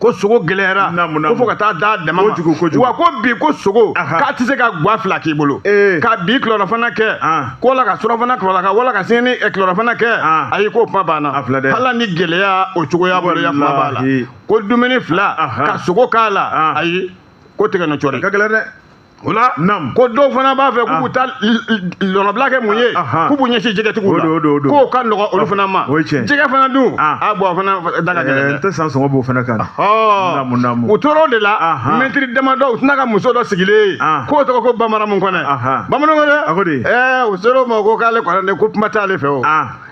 Ko sogo gɛlɛyara ko fo ka taa da dama ma wa ko bi ko sogo k'a tɛ se ka gwa 2 k'i bolo ka bi tilelafana kɛ ko la ka surafana tilala wala ka sini tilelafana kɛ ayi k'o kuma banna hali ni gɛlɛya o cogoya bolo ya kuma b'a la ko dumuni 2 ka sogo k'a la ayi ko tigɛ nɔ cɔri ka gɛlɛn dɛ. O la ko dɔw fana b'a fɛ k'u bɛ taa lɔnɔbila kɛ mun ye k'u b'u ɲɛsin jɛgɛtigiw la k'o ka nɔgɔ olu fana ma jɛgɛ fana dun a bɔn o fana da ka gɛlɛn dɛ n tɛ san sɔngɔ b'o fana kan u tora o de la mɛtiri damadɔ u tɛna ka muso dɔ sigilen ye k'o tɔgɔ ko Bamaramu Kɔnɛ Bamanan Kɔnɛ ɛɛ u sera o ma ko k'ale kɔnɛ ko kuma t'ale fɛ o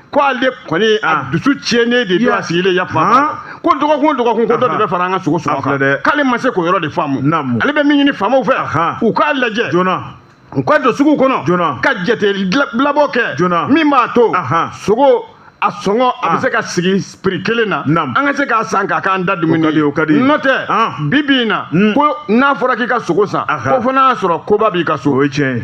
ko ale kɔni a dusu tiɲɛnen de don a sigilen ya kuma ko dɔgɔkun o dɔgɔkun ko dɔ de bɛ fara an ka sogo sɔngɔ kan k'ale ma se k'o yɔrɔ de faamu ale bɛ min ɲini faamaw fɛ u k'a lajɛ u ka don sugu kɔnɔ ka jate bilabɔ kɛ min b'a to sogo a sɔngɔ a bɛ se ka sigi prix kelen na an ka se k'a san k'a k'an da dumuni ye n'o tɛ bi bi in na ko n'a fɔra k'i ka sogo san ko fo n'a y'a sɔrɔ koba b'i ka so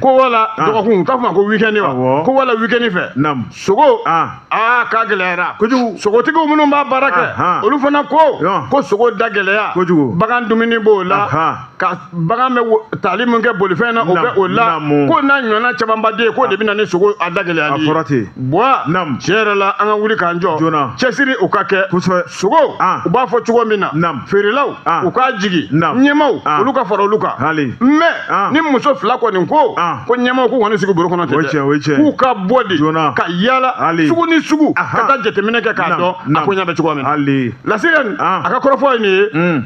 ko wala dɔgɔkun u t'a fɔ ma ko week-end wa ko wala week-end fɛ sogo aa k'a gɛlɛyara sogotigiw minnu b'a baara kɛ olu fana ko ko sogo da gɛlɛya bagan dumuni b'o la ka bagan bɛ tali min kɛ bolifɛn na o bɛ o la ko n'a ɲɔgɔnna camanba den k'o de bɛ na ni sogo a da gɛlɛyali ye Buwa tiɲɛ yɛrɛ la an ka wuli k'an jɔ cɛsiri o ka kɛ sogo u b'a fɔ cogo min na feerelaw u k'a jigin ɲɛmaaw olu ka fara olu kan mais ni muso 2 kɔni ko ko ɲɛmaaw k'u kɔni sigi bolo kɔnɔ ten dɛ k'u ka bɔ de ka yaala sugu ni sugu ka taa jateminɛ kɛ k'a dɔn a ko ɲɛ bɛ cogo min na Lasirène a ka kɔrɔfɔ ye nin ye.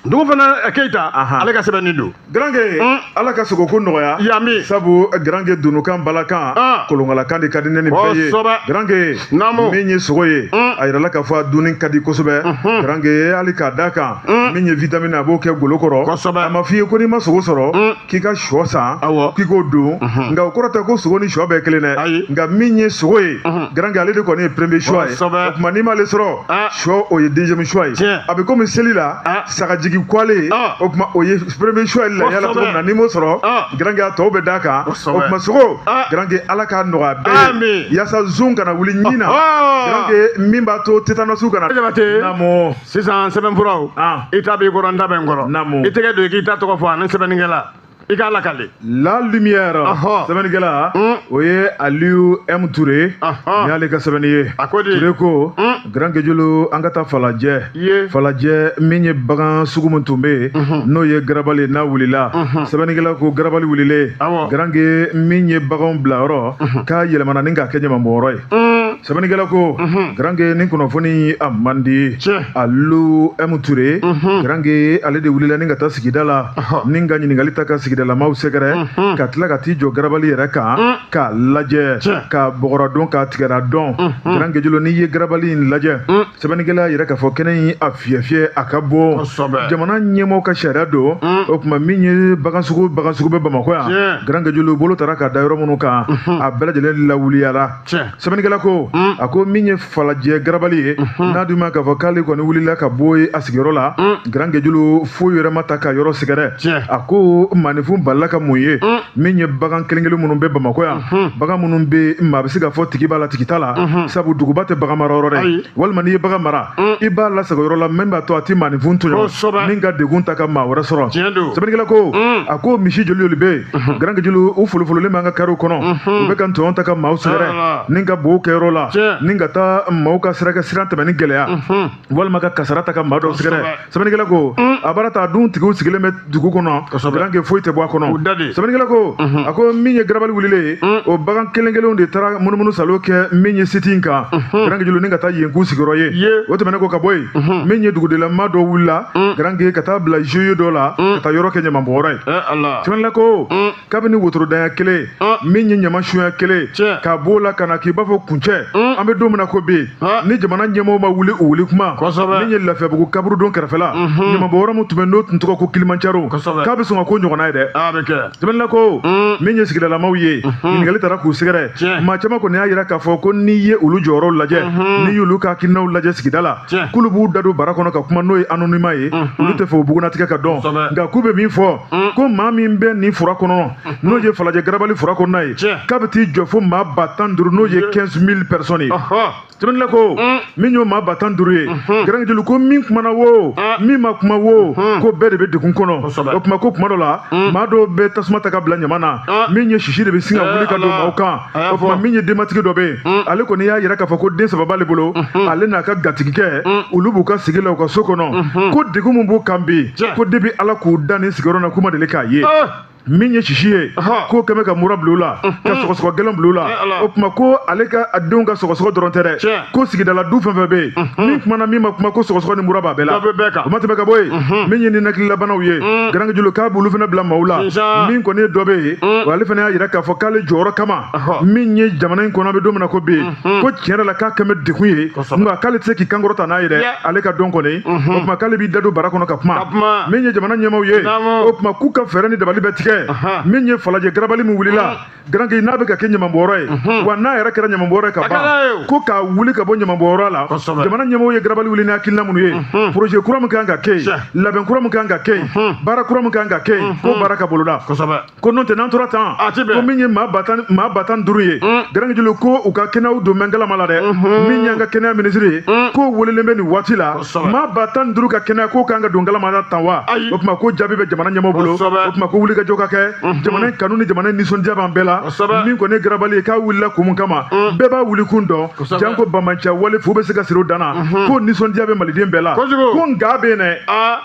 Dugu fana Keyita, ale ka sɛbɛnni don. Garanke, Ala ka sogoko nɔgɔya. Yami. Sabu Garanke, dunukan, balakan, kolonkalakan de ka di ne ni bɛɛ ye. Garanke, min ye sogo ye, a yirala k'a fɔ a dunni ka di kosɛbɛ. Garanke, hali k'a da kan, min ye vitamine, a b'o kɛ golo kɔrɔ. A ma f'i ye ko n'i ma sogo sɔrɔ, k'i ka sɔ san, k'i k'o dun. Nka o kɔrɔ tɛ ko sogo ni sɔ bɛɛ kelen dɛ. Nka min ye sogo ye, Garanke, ale de kɔni ye premier choix ye. O tuma n'i m'ale sɔrɔ, sɔ, o ye deuxième choix ye. A bɛ komi seli la, sagajigi kwale, o tuma o ye premier choix ye lahiya la cogo min na, n'i m'o sɔrɔ, Garanke, a tɔw bɛ d'a kan. O tuma sogo, Garanke, Ala k'a nɔgɔya bɛɛ ye, yaasa zon kana wuli ɲin na, Garanke, min b'a to tétanos kana. Jabate. Naamu. Sisan sɛbɛnfuraw, i ta b'i kɔrɔ, n ta bɛ n kɔrɔ. Naamu. I tɛgɛ don i k'i ta tɔgɔ fɔ ani sɛbɛnnikɛla, i k'a lakale. La Lumière, sɛbɛnnikɛla, o ye Aliou M Touré. Nin y'ale ka sɛbɛnni ye. A ko di? Touré ko, Garanke Jolo, an ka taa Falajɛ. Falajɛ, min ye bagan sugu min tun bɛ yen, n'o ye garabali, n'a wulila. Sɛbɛnnikɛla ko garabali wulilen, Garanke, min ye baganw bila yɔrɔ, k'a yɛlɛmana ni k'a kɛ ɲamanbɔnyɔrɔ ye. Sɛbɛnnikɛla ko, Garanke, ni kunnafoni a man di. Aliou M Touré, Garanke, ale de wulila ni ka taa sigida la, ni ka ɲininkali ta ka sigidalamaw sɛgɛrɛ, ka tila ka t'i jɔ garabali yɛrɛ kan k'a lajɛ, ka bɔgɔra dɔn, k'a tigɛra dɔn. Garanke Jolo, n'i ye garabali in lajɛ, sɛbɛnnikɛla yɛrɛ k'a fɔ kɛnɛ in a fiyɛ fiyɛ, a ka bon. Jamana ɲɛmɔgɔw ka sariya don. O tuma min ye bagan sugu, bagan sugu bɛ Bamakɔ yan, Garanke Jolo, bolo taara ka da yɔrɔ minnu kan, a bɛɛ lajɛlen lawuliyara. Sɛbɛnnikɛla ko, a ko min ye Falajɛ garabali ye, n'a dun ma k'a fɔ k'ale kɔni wulila ka bɔ a sigiyɔrɔ la, Garanke Jolo, foyi yɛrɛ ma ta ka yɔrɔ sɛgɛrɛ. A ko maaninfin balila ka mun ye? Min ye bagan kelen kelen minnu bɛ Bamakɔ yan, bagan minnu bɛ, maa bɛ se k'a fɔ tigi b'a la, tigi t'a la, sabu duguba tɛ bagan mara yɔrɔ dɛ. Walima n'i ye bagan mara, i b'a lasago yɔrɔ la min b'a to a tɛ maaninfin tɔɲɔ ni ka degun ta ka maa wɛrɛ sɔrɔ. Sɛbɛnnikɛla ko, a ko misi joli joli bɛ yen, Garanke Jolo, u folofololen b'an ka kariw kɔnɔ, u bɛ ka ntɔɲɔ ta ka maaw sɛgɛrɛ ni ka bo kɛ yɔrɔ la, ni ka taa maaw ka sira siran tɛmɛni gɛlɛya, walima ka kasara ta ka maa dɔw sɛgɛrɛ. Sɛbɛnnikɛla ko a baara ta dun tigiw sigilen bɛ dugu kɔnɔ, Garanke, foyi tɛ bɔ a kɔnɔ. Sɛbɛnnikɛla ko, a ko min ye garabali wulilen ye, o bagan kelen kelenw de taara munumunu salo kɛ min ye site in kan, Garanke Jolo, ni ka taa yen k'u sigiyɔrɔ ye. O tɛmɛnen kɔ ka bɔ yen, min ye dugudelama dɔ wulila, Garanke, ka taa bila GIE dɔ la, ka taa yɔrɔ kɛ ɲamanbɔnyɔrɔ ye. Sɛbɛnnikɛla ko kabini wotorodanya kelen, min ye ɲama sunya kelen, ka b'o la ka na k'i b'a fɔ kuncɛ, an bɛ don min na ko bi, ni jamana ɲɛmɔgɔw ma wuli u wuli kuma, min ye Lafiyabugu kaburudon kɛrɛfɛla ɲamanbɔnyɔrɔ min tun bɛ, n'o tun tɔgɔ ko Kilimanjaro, k'a bɛ sɔn ka ko ɲɔgɔnna ye dɛ. Sɛbɛnnikɛla ko min ye sigidalamaw ye, ɲininkali taara k'u sɛgɛrɛ, maa caman kɔni y'a yira k'a fɔ ko n'i ye olu jɔyɔrɔw lajɛ, n'i y'olu ka hakilinaw lajɛ sigida la, k'olu b'u da don bara kɔnɔ ka kuma, n'o ye anonymat ye, olu tɛ fɛ o bugunnatigɛ ka dɔn. Nka k'u bɛ min fɔ, ko maa min bɛ nin fura kɔnɔ, n'o ye Falajɛ garabali fura kɔnɔna ye, k'a bɛ t'i jɔ fo maa 15 000, n'o ye 15 000 personnes ye. Sɛbɛnnikɛla ko min y'o maa 15 000 ye, Garanke Jolo, ko min kumana wo, min ma kuma wo, ko bɛɛ de bɛ degun kɔnɔ. O tuma ko kuma dɔ la, maa dɔw bɛ tasuma ta ka bila ɲama na, min ye sisi de bɛ sin ka wuli ka don maaw kan. O tuma min ye denbatigi dɔ bɛ yen, ale kɔni y'a yira k'a fɔ ko den saba b'ale bolo, ale n'a ka gatigikɛ, olu b'u ka sigi la u ka so kɔnɔ, ko degun min b'u kan bi, ko depuis Ala k'u da nin sigiyɔrɔ na, k'u ma deli k'a ye. Min ye sisi ye, k'o kɛmɛ ka mura bila u la, ka sɔgɔsɔgɔ gɛlɛn bila u la. O tuma ko ale ka a denw ka sɔgɔsɔgɔ dɔrɔn tɛ dɛ, ko sigidala du fɛn fɛn bɛ yen, min kumana, min ma kuma, ko sɔgɔsɔgɔ ni mura b'a bɛɛ la. O ma tɛmɛ ka bɔ yen, min ye ninakililabanaw ye, Garanke Jolo, k'a b'olu fana bila maaw la. Min kɔni ye dɔ bɛ yen, ale fana y'a yira k'a fɔ k'ale jɔyɔrɔ kama, min ye jamana in kɔnɔ, an bɛ don min na ko bi, ko tiɲɛ yɛrɛ la, k'a kɛmɛ degun ye, nka k'ale tɛ se k'i kankɔrɔta n'a ye dɛ. Ale ka dɔn kɔni, o tuma k'ale b'i da don bara kɔnɔ ka kuma. Min ye jamana ɲɛmaaw ye, o tuma k'u ka fɛɛrɛ ni dabali bɛɛ tigɛ. Min ye Falajɛ garabali min wulila, Garanke, n'a bɛ ka kɛ ɲamanbɔyɔrɔ ye, wa n'a yɛrɛ kɛra ɲamanbɔyɔrɔ ye ka ban, ko k'a wuli ka bɔ ɲamanbɔyɔrɔ la. Jamana ɲɛmɔgɔw ye garabali wuli ni hakilina minnu ye, projet kura min kan ka kɛ yen, labɛn kura min kan ka kɛ yen, baara kura min kan ka kɛ yen, ko baara ka boloda. Ko n'o tɛ, n'an tora tan, ko min ye maa 15 000 ye, Garanke Jolo, ko u ka kɛnɛyaw don bɛ kalama la dɛ. Min y'an ka kɛnɛya minisiri ye, ko welelen bɛ nin waati la, maa 15 000 ka kɛnɛya ko kan ka don kalama la tan wa? O tuma ko jaabi bɛ jamana ɲɛmɔgɔw bolo. O tuma ko wuli ka jɔ. ka kɛ jamana in kanu ni jamana in nisɔndiya b'an bɛɛ la. Min kɔni ye garabali ye, k'a wulila kun mun kama, bɛɛ b'a wuli kun dɔn. Janko banbaanciya wale fu bɛ se ka siri o dan na, ko nisɔndiya bɛ maliden bɛɛ la. Ko nka bɛ yen dɛ,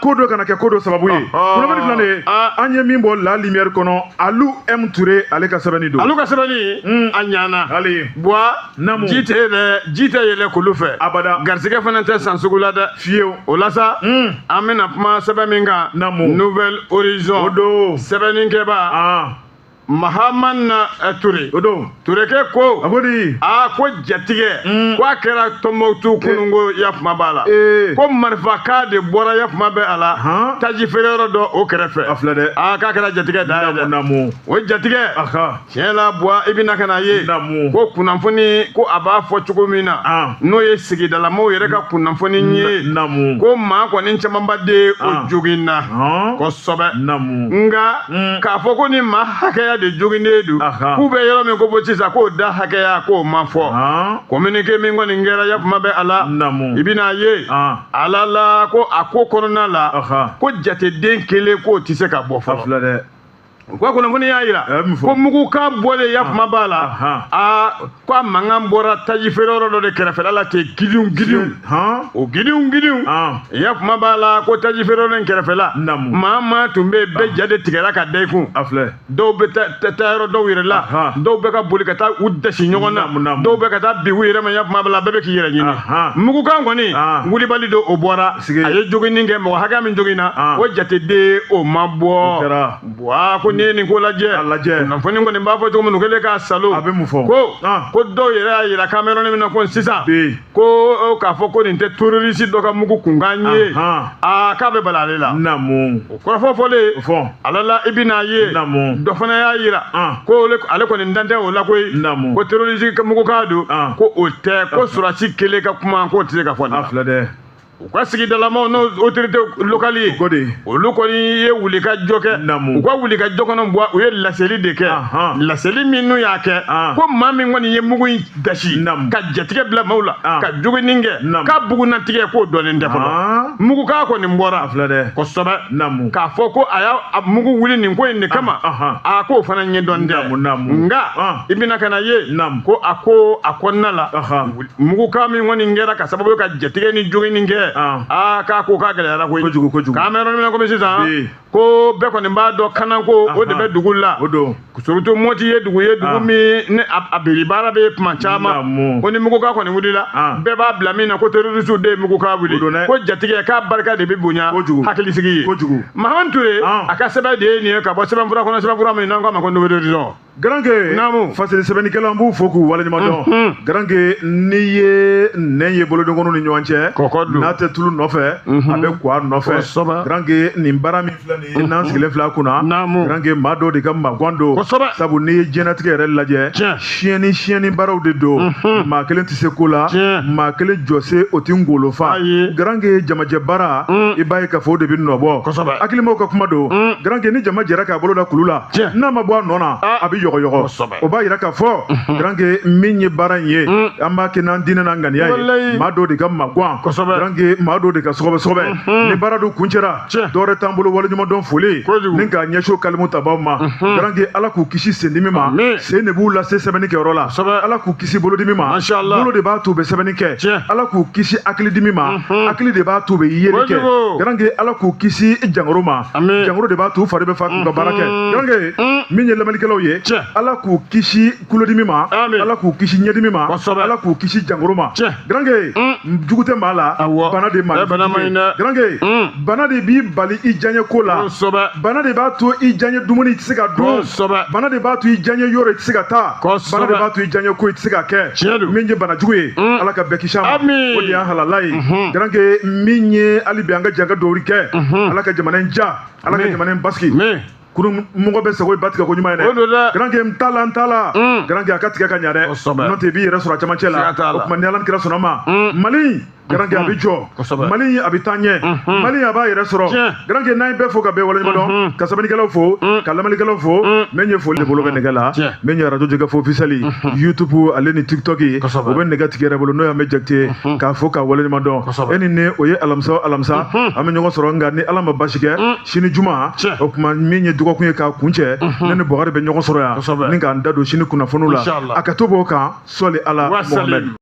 ko dɔ kana kɛ ko dɔ sababu ye. Kunnafoni filɛ nin ye, an ye min bɔ La Lumière kɔnɔ, Alu M Ture ale ka sɛbɛnni don. Alu ka sɛbɛnni a ɲana. Hali Buwa, ji tɛ yɛlɛ, ji tɛ yɛlɛ kulu fɛ abada, garisɛgɛ fana tɛ san sugu la dɛ. Fiyewu. O la sa, an bɛna kuma sɛbɛn min kan, Nouvel Horizon. O don. Sɛbɛnnikɛba Mahamane Touré. O don. Tourékɛ ko. A ko di? Aa, ko jatigɛ ko a kɛra Tɔnbɔkutu kununko yakuma b'a la. Ko marifakan de bɔra yakuma bɛ a la taji feere yɔrɔ dɔ o kɛrɛfɛ. A filɛ dɛ. Aa, k'a kɛra jatigɛ da ye dɛ. Naamu. O jatigɛ. Tiɲɛ la Buwa, i bɛna ka na ye. Naamu. Ko kunnafoni ko a b'a fɔ cogo min na, n'o ye sigidalamaw yɛrɛ ka kunnafoni ye. Naamu. Ko maa kɔni camanba de o joginna. Kosɛbɛ. Naamu. Nka k'a fɔ ko ni maa hakɛya de joginnen don, k'u bɛ yɔrɔ min ko fɔ sisan, k'o da hakɛya k'o ma fɔ. Communiqué min kɔni kɛra yakuma bɛ a la, i bɛna ye ala la ko a ko kɔnɔna la, ko jateden kelen k'o tɛ se ka bɔ fɔlɔ. A filɛ dɛ. U ka kunnafoni y'a jira ko mugukan bɔlen yakuma b'a la, aa, ko a mankan bɔra taji feere yɔrɔ dɔ de kɛrɛfɛla la ten, gidiw gidiw. O gidiw gidiw, yakuma b'a la ko taji feere yɔrɔ in kɛrɛfɛla, maa tun bɛ yen, bɛɛ ja de tigɛra ka da i kun. A filɛ. Dɔw bɛ taa yɔrɔ dɔw yɛrɛ la, dɔw bɛ ka boli ka taa u dasi ɲɔgɔn na, dɔw bɛ ka taa bin u yɛrɛ ma yakuma b'a la, bɛɛ bɛ k'i yɛrɛ ɲini. Mugukan kɔni wulibali don, o bɔra, a ye joginni kɛ, mɔgɔ hakɛ min joginna, o jateden o ma bɔ. Buwa, ko n'i ye nin ko lajɛ, kunnafoni kɔni b'a fɔ cogo min, u kɛlen k'a salo. A bɛ mun fɔ? Ko dɔw yɛrɛ y'a jira k'an bɛ yɔrɔ min na ko sisan, ko k'a fɔ ko nin tɛ terroriste dɔ ka mugu kunkan ye, aa, k'a bɛ bala ale la. Naamu. O kɔrɔfɔ fɔlen, ala la i bɛna ye, dɔ fana y'a jira ko ale kɔni dan tɛ o la koyi, ko terroriste mugukan don, ko o tɛ, ko sɔrɔdasi kelen ka kuma k'o tɛ se ka fɔ nin na. A filɛ dɛ. U ka sigidalamaw n'o autorité locale ye, olu kɔni ye wulikajɔ kɛ. U ka wulikajɔ kɔnɔ Buwa, u ye laseli de kɛ. Laseli min n'u y'a kɛ, ko maa min kɔni ye mugu in dasi ka jatigɛ bila maaw la, ka joginni kɛ, k'a bugunnatigɛ, k'o dɔnnen tɛ fɔlɔ. Mugukan kɔni bɔra kosɛbɛ, k'a fɔ ko a y'a mugu wuli nin ko in de kama, a k'o fana ɲɛdɔn tɛ. Nka i bɛna ka na ye ko a ko a kɔnɔna la, mugukan min kɔni kɛra ka sababu ka jatigɛ ni joginni kɛ, aa, k'a ko k'a gɛlɛyara koyi. Kojugu kojugu. K'an bɛ yɔrɔ min na komi sisan, ko bɛɛ kɔni b'a dɔn kanako o de bɛ dugu la. O don. Surtout Moti ye dugu ye, dugu min ni a biri baara bɛ kuma caman. Ko ni mugukan kɔni wulila, bɛɛ b'a bila min na ko terroriste de ye mugukan wuli. Ko jatigɛ k'a barika de bɛ bonya hakilisigi ye. Kojugu. Mahamane Touré a ka sɛbɛn de ye nin ye ka bɔ sɛbɛnfura kɔnɔ, sɛbɛnfura min n'an k'a ma ko Nouvel Horizon. Garanke, fasiri sɛbɛnnikɛla, n b'u fo k'u waleɲuman dɔn. Garanke, n'i ye nɛn ye bolodenkɔninw ni ɲɔgɔn cɛ, n'a tɛ tulu nɔfɛ, a bɛ kɔ a nɔfɛ. Garanke, nin baara min filɛ nin ye, n'an sigilen filɛ a kunna, Garanke, maa dɔw de ka magan don. Sabu n'i ye diɲɛlatigɛ yɛrɛ lajɛ, siyɛnni baaraw de don. Maa kelen tɛ se ko la, maa kelen jɔse o tɛ ngolo fa. Garanke, jamajɛ baara, i b'a ye k'a fɔ o de bɛ nɔ bɔ. Hakilimaw ka kuma don. Garanke, ni jama jɛra k'a bolo da kulu la, n'a ma bɔ a nɔ na, a bɛ yɔgɔyɔgɔ. O b'a yira k'a fɔ, Garanke, min ye baara in ye, an b'a kɛ n'an diinɛ n'an ŋaniya ye. Maa dɔw de ka magan, Garanke, maa dɔw de ka sɔgɔbɛ sɔgɔbɛ. Ni baara dun kuncɛra, dɔwɛrɛ t'an bolo waleɲumandɔn foli ni k'a ɲɛsin o kalimu tabaw ma. Garanke, Ala k'u kisi sendimi ma, sen de b'u lase sɛbɛnni kɛyɔrɔ la. Ala k'u kisi bolodimi ma, bolo de b'a to u bɛ sɛbɛnni kɛ. Ala k'u kisi hakilidimi ma, hakili de b'a to u bɛ yeli kɛ. Garanke, Ala k'u kisi jangoro ma, jangoro de b'a to u fari bɛ fa k'u ka baara kɛ. Garanke, min ye lamɛnnikɛlaw ye, Ala k'u kisi kulodimi ma, Ala k'u kisi ɲɛdimi ma, Ala k'u kisi jangoro ma. Garanke, jugu tɛ maa la, bana de maa. Garanke, bana de b'i bali i diyaɲɛ ko la. Bana de b'a to i diyaɲɛ dumuni i tɛ se ka dun. Bana de b'a to i diyaɲɛ yɔrɔ i tɛ se ka taa. Bana de b'a to i diyaɲɛ ko i tɛ se ka kɛ. Min ye bana jugu ye, Ala ka bɛɛ kisi a ma. O de y'an halala ye. Garanke, min ye hali bi an ka jɛ an ka dugawu kɛ, Ala ka jamana in ja, Ala ka jamana in basigi. Kurun mɔgɔ bɛ sago i ba tigɛ ko ɲuman ye dɛ. Garanke, n t'a la, n t'a la. Garanke, a ka tigɛ ka ɲa dɛ, n'o tɛ i b'i yɛrɛ sɔrɔ a camancɛ la. O tuma ni Ala ni kira sɔnna ma, Mali Garankɛ a bɛ jɔ, Mali a bɛ taa ɲɛ, Mali a b'a yɛrɛ sɔrɔ. Garankɛ, n'an ye bɛɛ fo ka bɛɛ waleɲuman dɔn, ka sɛbɛnnikɛlaw fo, ka lamɛnnikɛlaw fo. Min ye foli de bolo bɛ nɛgɛ la, min ye arajo jɛgɛfo officiel, YouTube ale ni TikTok ye, o bɛ nɛgɛ tigi yɛrɛ bolo, n'o y'an bɛ Jakite, k'a fo ka waleɲuman dɔn. E ni ne, o ye alamisa o alamisa an bɛ ɲɔgɔn sɔrɔ, nka ni Ala ma basi kɛ, sini juma, o tuma min ye dɔgɔkun ye k'a kuncɛ, ne ni Bɔkari bɛ ɲɔgɔn sɔrɔ yan ni k'an da don sini kunnafoniw la. A ka to b'o kan sɔli ala Mohamɛd.